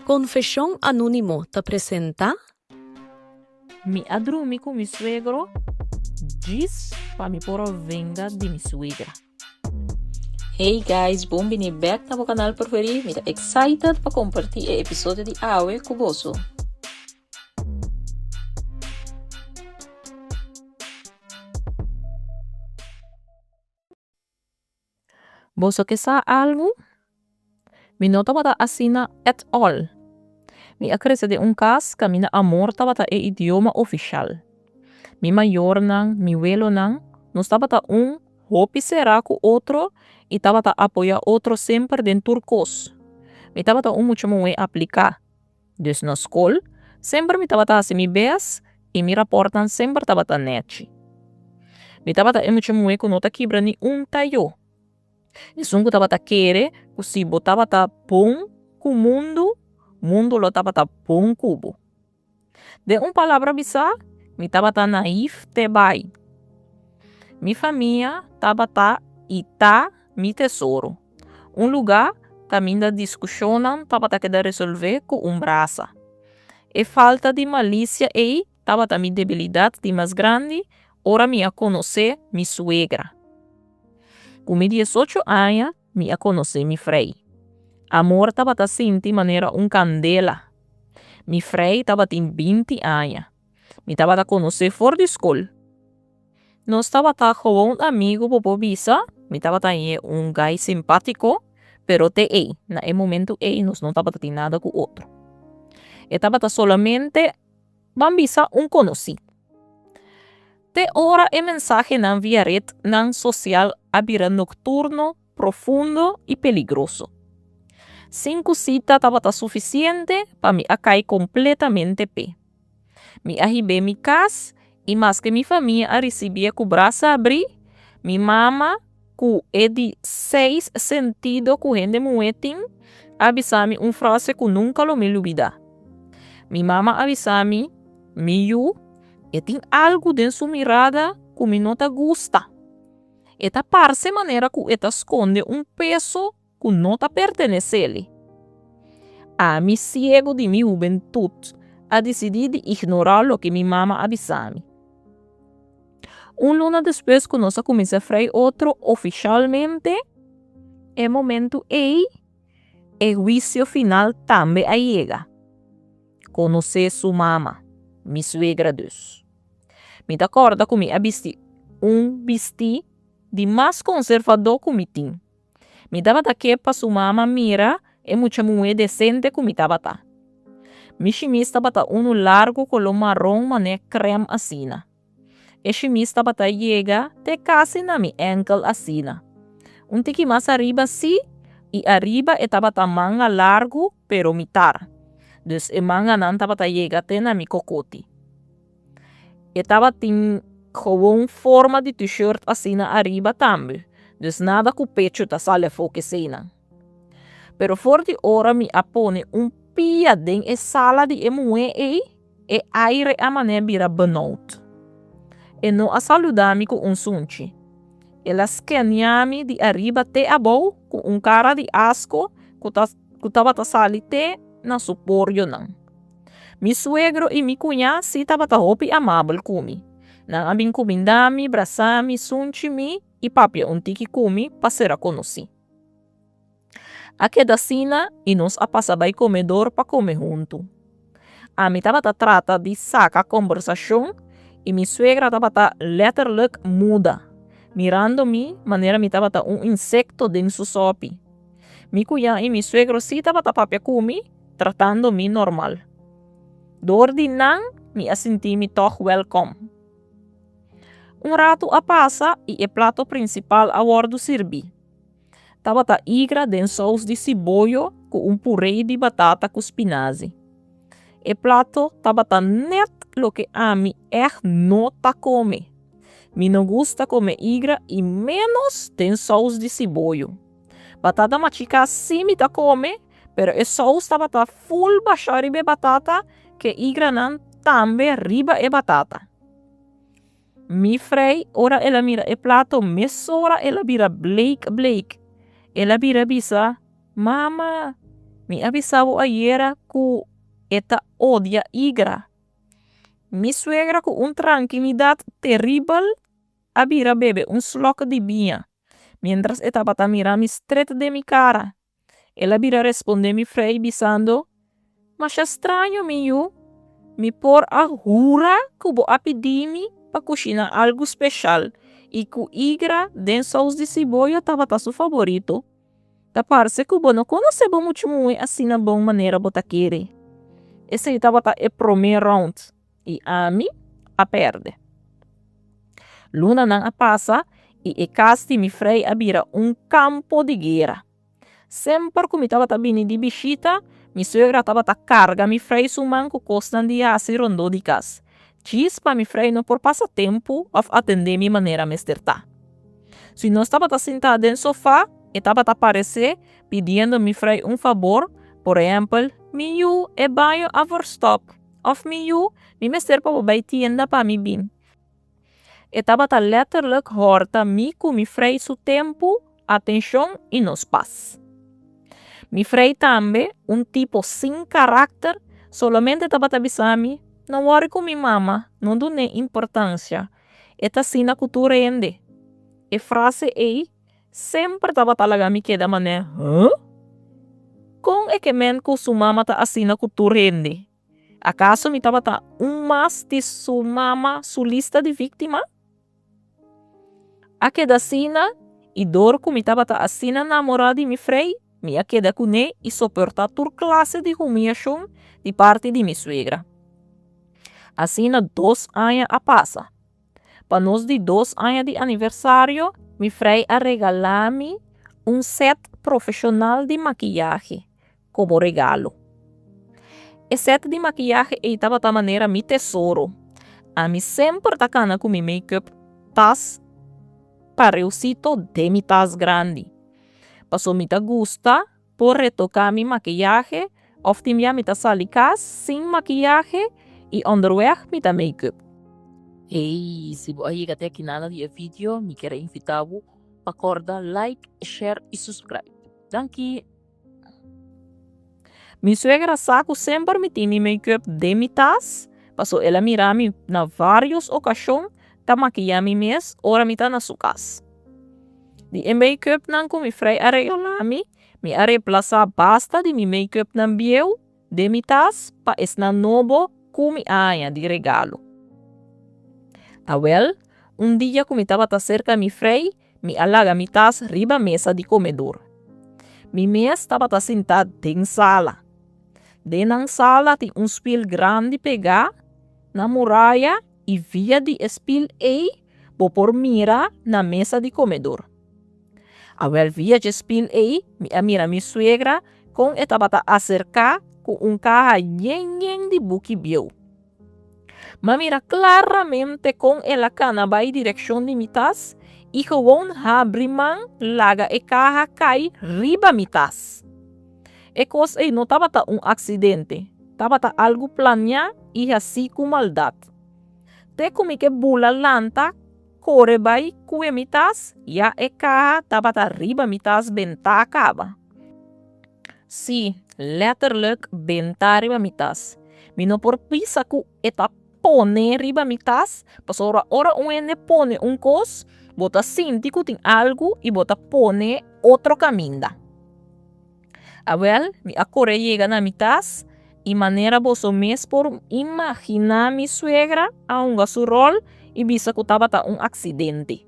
Konfeshon Anónimo ta presentá. Mi a drumi ku mi suegro djis pa mi por a venga di mi suegra. Hey guys, bon bini bek na bo kanal preferí. Mi ta excited pa kompartí e episodio di awe ku boso. Boso ke sa algu? Mi no tabata asina at all. Mi a krese den un kas kaminda amor tabata e idioma ofishal. Mi mayornan, mi welonan, nos tabata un hopi será ku otro i tabata apoyá otro semper den tur kos. Mi tabata un mucha muhé apliká. Dus na skol, semper mi tabata hasi mi bes i mi rapòrtnan semper tabata nèchi. Mi tabata e mucha muhé ku no ta kibra ni un tayó. Esun ku tabata kere ku si bo tabata bon ku mundu, mundu lo tabata bon ku bo. Den un palabra bisá, mi tabata naïf te bai. Mi famia tabata i ta mi tesoro. Un lugá kaminda diskushonnan tabata keda resolvé ku un brasa. E falta di malisia ei tabata mi debilidat di mas grandi ora mi a konosé mi suegra. Ku mi diesocho aña mi a konosé mi frei. Amor tabata sinti manera un kandela. Mi frei tabatin binti aña. Mi tabata konosé for di skol. Nos tabata gewoon amigu bo por bisa, mi tabata hañ'é un guy simpátiko, pero te ei, na e momentu ei nos no tabata tin nada ku otro. E tabata solamente, ban bisa, un konosí. Te ora e mensahenan via retnan sosial a bira nokturno, profundo i peligroso. Sinku sita tabata sufisiente pa mi a kai kompletamente p'e. Mi a hib'é mi kas i maske mi famia a risibié ku brasa abrí, mi mama, ku e di seis sentido ku hende muhé tin, a bisa mi un frase ku nunka lo mi lubidá. Mi mama a bisa mi, Mi yu, e tin algu den su mirada ku mi no ta gusta. E ta parse manera ku e ta skonde un peso ku no ta pertenesé-li. Ami, siegu di mi hubentut, a disidí di ignorá loke mi mama a bisa mi. Un luna despues ku nos a kuminsá frei otro ofishalmente, e momentu ei e huisio final tambe a yega. Konosé su mama, mi suegra dus. Mi ta kòrda ku mi a bisti un bistí di mas konservadó ku mi tin. Mi tabata ke pa su mama mira e mucha muhé desente ku mi tabata. Mi shimis tabata unu largu koló maron manera krèm asina. E shimis tabata yega te kasi na mi ènkel asina. Un tiki mas ariba sí i ariba e tabata manga largu pero mitar. Dus e manganan tabata yega te na mi kokoti. E tabatin gewoon forma di t-shirt asina ariba tambe, dus nada ku pechu ta sali afó keseinan. Pero for di ora mi a pone un pia den e sala di e muhé ei, e aire a manera bira benout. E no a saluda mi ku un sunchi. El a skenia mi di ariba te abou ku un kara di asko ku ta ku tabata sali te na su porionan. Mi suegro i mi kuñá sí tabata hopi amabel ku mi. Nan a bin kumindá mi, brasá mi, sunchi mi i papia un tiki ku mi pa sera konosí. A keda asina i nos a pasa bai komedor pa kome huntu. Ami tabata trata di saka kombersashon i mi suegra tabata lèterlik muda, mirando mi manera mi tabata un insekto den su sòpi. Mi kuñá i mi suegro sí tabata papia ku mi, tratando mi normal. Dor di nan mi a sinti mi tòg wèlkòm. Un ratu a pasa i e plato prinsipal a wòrdu sirbí. Tabata igra den sous di siboyo ku un puré di batata ku spinazi. E plato tabata nèt loke ami ègt no ta kome. Mi no gusta kome igra i ménos den sous di siboyo. Batata machiká sí mi ta kome, pero e sous tabata ful bashá riba e batata ku e igranan tambe riba e batata. Mi frei ora el a mira e plato mesora el a bira bleik bleik. El a bira bisa, Mama! Mi a bisa bo ayera ku e ta odia igra. Mi suegra ku un trankilidat teribel a bira bebe un slòk di biña, miéntras e tabata mira mi stret den mi kara. El a bira respondé mi frei bisando, Masha straño mi yu, mi por a hura ku bo a pidi mi pa kushiná algu speshal i ku igra den sous di siboyo tabata su faborito. Ta parse ku bo no konosé bo muchu muhé asina bon manera bo ta kere. Esei tabata e promé round i ami a pèrdè. Lunanan a pasa i e kas di mi frei a bira un kampo di guera. Semper ku mi tabata bini di bishita, mi suegra tabata karga mi frei su man ku kosnan di hasi rondó di kas, djis pa mi frei no por pasa tempu òf atendé mi manera mester ta. Si nos tabata sintá den sofá, e tabata paresé pidiendo mi frei un fabor, por ehèmpel, Mi yu, e baño a verstòp, òf Mi yu, mi mester pa bo bai tienda pa mi bin. E tabata letterlijk hòrta mi ku mi frei su tempu, atenshon i nos pas. Mi frei tambe, un tipo sin karakter, solamente tabata bisa mi, No wòri ku mi mama, no dun'é importansia. E ta asina ku tur hende. E frase ei semper tabata laga mi keda manera, Huh? Kon e ke men ku su mama ta asina ku tur hende? Akaso mi tabata un mas di su mama su lista di víktima? A keda asina, i dor ku mi tabata asina namorá di mi frei, mi a keda kuné i soportá tur klase di humiashon di parti di mi suegra. Asina dos aña a pasa. Pa nos di dos aña di aniversario, mi frei a regalá mi un sèt profeshonal di makiyahe komo regalo. E sèt di makiyahe ei tabata manera mi tesoro. Ami semper ta kana ku mi make-up tas pareusito den mi tas grandi, pasobra mi ta gusta por retoká mi makiyahe òf tin bia mi ta sali kas sin makiyahe i ònderweg mi ta make-up. Hey, si bo a yega te aki nada di e video, mi kier a invita bo pa kòrda like, share i subscribe. Danki! Mi suegra sa ku semper mi tin mi make-up den mi tas, paso el a mira mi na vários okashon ta makiyá mi mes ora mi ta na su kas. Di e make-upnan ku mi frei a regalá mi, mi a replasá basta di mi make-upnan bieu den mi tas pa esnan nobo ku mi a haña di regalo. Awèl, un dia ku mi tabata serka mi frei, Mi a laga mi tas riba mesa di komedor. Mi mes tabata sintá den sala. Den nan sala tin un spil grandi pegá na muraya i via di e spil ei bo por mira na mesa di komedor. Awèl via dje spil ei mi a mira mi suegra kon e tabata aserká ku un kaha yen yen di buki bieu. M'a mira klaramente kon el a kana bai direkshon di mi tas i gewon habri man laga e kaha kai riba mi tas. E kos ei no tabata un aksidente, tabata algu planiá i hasí ku maldat. Te ku mi ke bula lanta kore bai kue mi tas, ya e kaha tabata riba mi tas bentá kaba. Sí, letterlijk bentá riba mi tas. Mi no por bisa ku e ta pone riba mi tas, pasobra ora un hende pone un kos, bo ta sinti ku tin algu i bo ta pone otro kaminda. Awèl, mi a kore yega na mi tas i manera boso mes por imaginá mi suegra a hunga su ròl i bisa ku tabata un aksidente.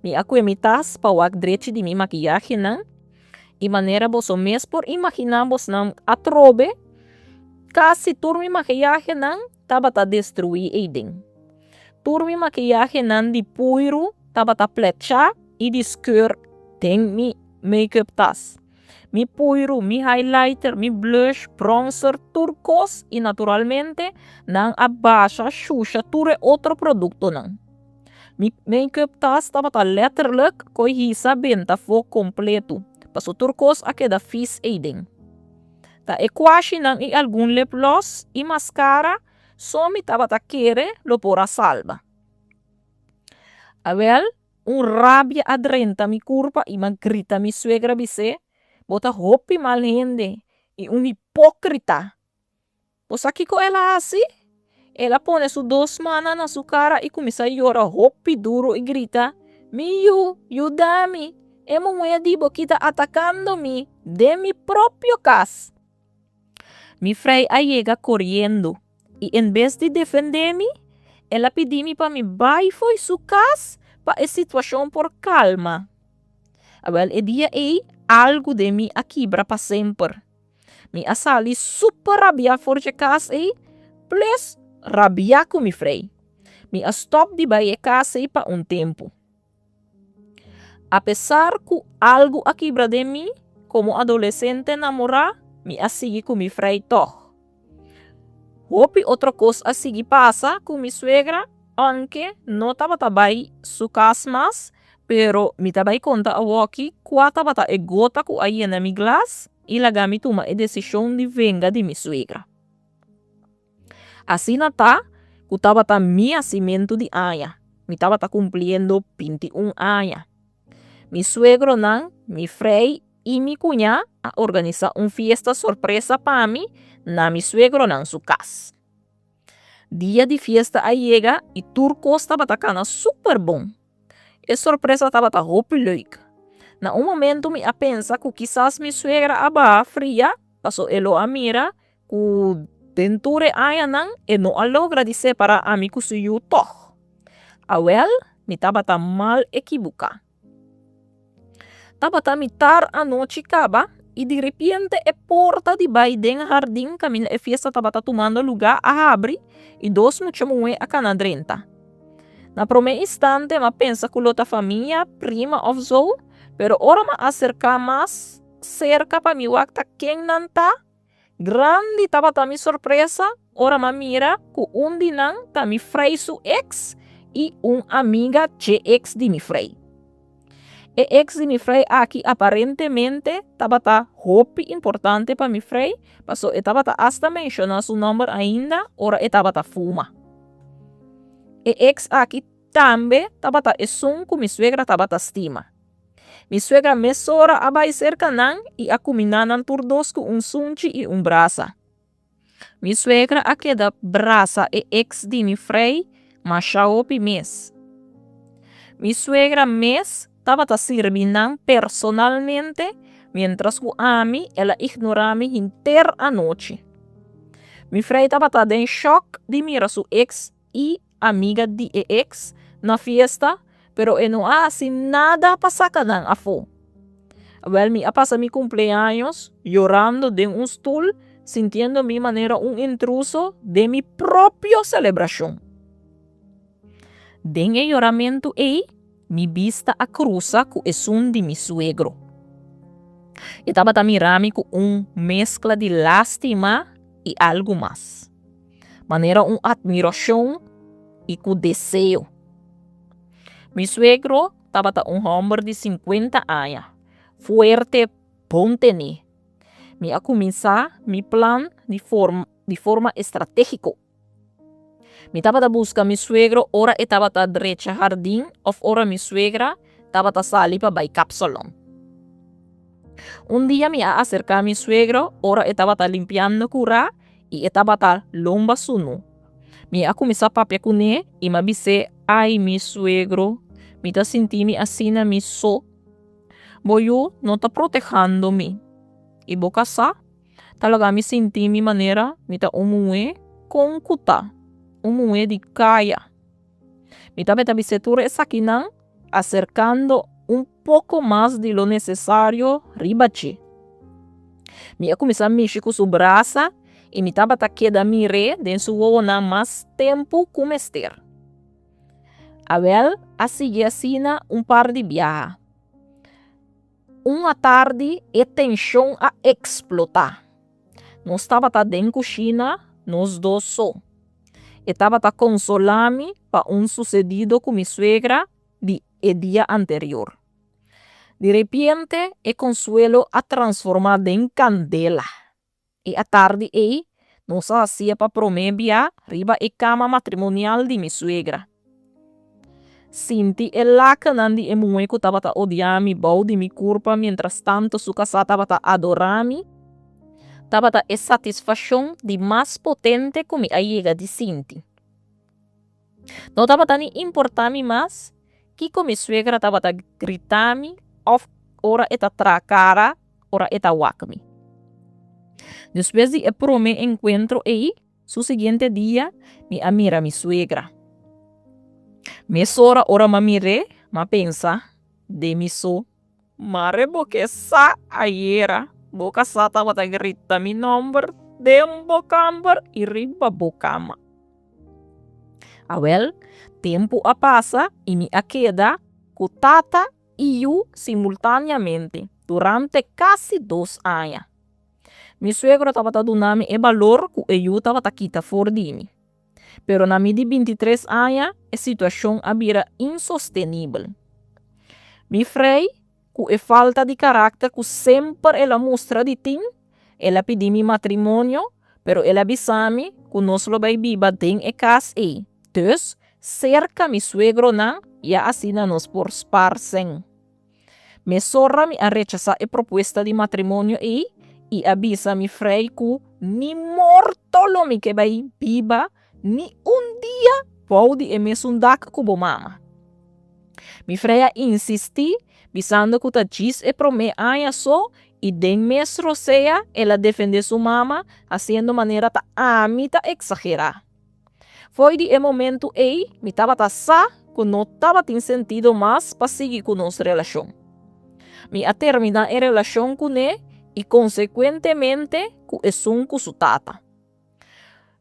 Mi a kue mi tas pa wak drechi di mi makiyahenan i manera boso mes por imaginá bosnan atrobe, kasi tur mi makiyahenan tabata destruí eiden. Tur mi makiyahenan di puiru tabata plechá i di skeur den mi make-up tas. Mi puiru, mi highlighter, mi blush, bronzer, tur kos i naturalmente nan a basha shusha tur e otro produktonan. Mi make-up tas tabata letterlijk koe hisa benta afó kompletu, paso tur kos a keda fis eiden. Ta e kwashinan i algun lip gloss i maskara so mi tabata kere lo por a salba. Awel, un rabia a drenta mi kurpa i m'a grita mi suegra bis'é, Bo ta hopi mal hende! i un hipókrita. Bo sa kiko el a hasi? El a pone su dos mannan na su kara i kuminsá yora hopi duru i grita, Mi yu, yuda mi! E muhé di bo ki ta atakando mi den mi propio kas! Mi frei a yega koriendo i en bes di defendé mi, el a pidi mi pa mi bai fo'i su kas pa e situashon por kalma. Awèl e dia ei algu den mi a kibra pa semper. Mi a sali super rabiá for dje kas ei, ples rabiá ku mi frei. Mi a stòp di bai e kas ei pa un tempu. Apesar ku algu a kibra den mi, komo adolesente namorá, mi a sigui ku mi frei tòg. Hopi otro kos a sigui pasa ku mi suegra, ounke no tabata bai su kas mas, pero mi ta bai konta awoki kua tabata e gota ku a yena mi glas i laga mi tuma e desishon di venga di mi suegra. Asina ta ku tabata mi hasimentu di aña, mi tabata kumpliendo 21 aña. Mi suegronan, mi frei i mi kuñá a organisá un fiesta sorpresa pa mi na mi suegronan su kas. Dia di fiesta a yega i tur kos tabata kana super bon. E sorpresa tabata hopi leuk. Na un momento mi a pensa ku kisas mi suegra a baha fria paso e lo a mira ku den tur e añanan e no a logra di separá ami ku su yu tòg. Awèl mi tabata mal ekibuká. Tabata mitar anochi kaba i diripiente e porta di bai den hardin kaminda e fiesta tabata tumando lugá a habri i dos mucha muhé a kana drenta. Na promé instante m'a pensa ku lo ta famia, prima òf zo, pero ora m'a aserká mas serka pa mi wak ta ken nan ta, Grandi tabata mi sorpresa ora m'a mira ku un di nan ta mi frei su eks i un amiga dje eks di mi frei. E eks di mi frei aki aparentemente tabata hopi importante pa mi frei paso e tabata asta menshoná su nòmber ainda ora e tabata fuma. E eks aki tambe tabata esun ku mi suegra tabata stima. Mi suegra mesora a bai serka nan i a kuminá nan tur dos ku un sunchi i un brasa. Mi suegra a keda brasa e eks di mi frei masha hopi mes. Mi suegra mes tabata sirbi nan personalmente miéntras ku ami el a ignorá mi henter anochi. Mi frei tabata den shòk di mira su eks i amiga di e ex na fiesta pero e no a hasi nada pa saka nan afó. Awel mi a pasa mi cumpleaños yorando den un stul sintiendo mi manera un intruso den mi propio celebracion. Den e yoramentu ei mi bista a crusa cu esun di mi suegro. E tabata mira mi cu un mezcla di lastima i algu mas. Manera un admiracion i cu deseo. Mi suegro tabata un homber di cincuenta aña, fuerte, bon tene. Mi a cuminsa mi plan di di forma estrategico. Mi tabata busca mi suegro ora e tabata drecha hardin of ora mi suegra tabata sali pa bai kapsalon. Un dia mi a acerca mi suegro ora e tabata limpiando cura i e tabata lomba sunu. Mi a kuminsá papia kuné i m'a bis'é, Ai, mi suegro, mi ta sinti mi asina mi so. Bo yu no ta protehando mi, i bo kasá ta laga mi sinti mi manera mi ta un muhé kon ku ta, un muhé di kaya. Mi tabata bis'é tur esakinan aserkando un poko mas di lo nesesario riba dje. Mi a kuminsá mishi ku su brasa i mi tabata keda mir'é den su wowonan mas tempu ku mester. Awel a sigui asina un par di biaha. Un atardi e tenshon a eksplotá. Nos tabata den kushina nos dos so. E tabata konsolá mi pa un susedido ku mi suegra di e dia anterior. Di repiente e konsuelo a transformá den kandela. E atardi ei nos a hasia pa promé bia riba e kama matrimonial di mi suegra. Sinti e lakennan di e muhé ku tabata odia mi bou di mi kurpa mientrastanto su kasá tabata adorá mi. Tabata e satisfashon di mas potente ku mi a yega di sinti. No tabata ni importá mi mas kiko mi suegra tabata grita mi òf ora e ta traha kara ora e ta wak mi. Despues di e promé enkuentro ei, su siguiente dia mi a mira mi suegra. Mesora ora m'a mir'é, m'a pensa den mi so, Mare bo ke sa ayera bo kasá tabata grita mi nòmber den bo kamber i riba bo kama. Awèl, tempu a pasa i mi a keda ku tata i yu simultáneamente durante kasi dos aña. Mi suegro tabata duna mi e balor ku e yu tabata kita for di mi. Pero na mi di bintitres aña e situashon a bira insostenibel. Mi frei, ku e falta di karakter ku semper el a mustra di tin, el a pidi mi matrimonio, pero el a bisa mi ku nos lo bai biba den e kas ei, dus serka mi suegronan ya asina nos por spar sèn. Mesora mi a rechasá e propuesta di matrimonio ei i a bisa mi frei ku ni morto lo mi ke bai biba ni un dia bou di e mesun dak ku bo mama. Mi frei a insistí bisando ku ta djis e promé aña so i den mes rosea el a defendé su mama hasiendo manera ta ami ta eksagerá. Fo'i di e momentu ei mi tabata sa ku no tabatin sentido mas pa sigui ku nos relashon. Mi a terminá e relashon kuné i konsekuentemente ku esun ku su tata.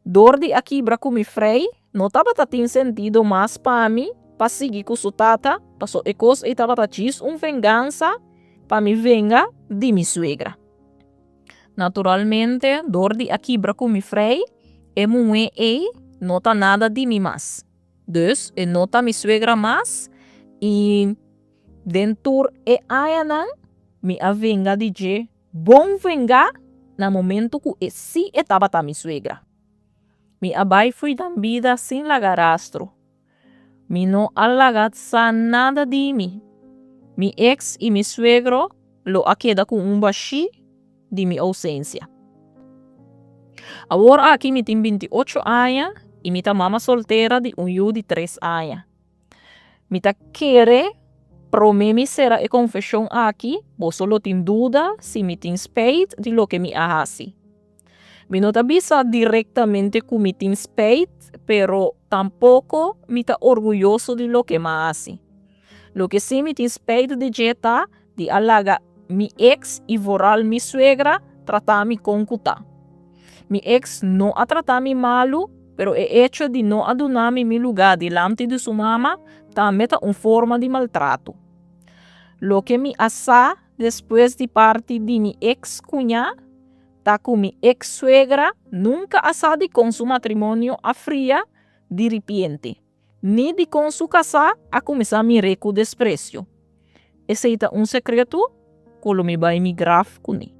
Dor di a kibra ku mi frei no tabata tin sentido mas pa mi pa sigui ku su tata paso e kos ei tabata djis un vengansa pa mi venga di mi suegra. Naturalmente dor di a kibra ku mi frei e muhé ei no ta nada di mi mas. Dus e no ta mi suegra mas i den tur e añanan mi a venga di dje bon vengá na momento ku e si e tabata mi suegra. Mi a bai fo'i nan bida sin laga rastro. Mi no a laga sa nada di mi. Mi ex i mi suegro lo a keda ku un bashí di mi ousensia. Awor aki mi tin 28 aña i mi ta mama soltera di un yu di tres aña. Mi ta kere promé mi sera e konfeshon aki boso lo tin duda si mi tin spijt di loke mi a hasi. Mi no ta bisa direktamente ku mi tin spijt, pero tampoko mi ta orguyoso di loke m'a hasi. Loke sí mi tin spijt di dje ta di a laga mi eks i vooral mi suegra trata mi kon ku ta. Mi eks no a trata mi malu, pero e echo di no a duna mi mi lugá dilanti di su mama tambe ta un forma di maltrato. Loke mi a sa despues di parti di mi eks kuñá ta ku mi eks suegra nunka a sa dikon su matrimonio a fria diripiente, ni dikon su kasá a kuminsá mir'é ku despresio. Esei ta un sekreto ku lo mi bai mi graf kuné.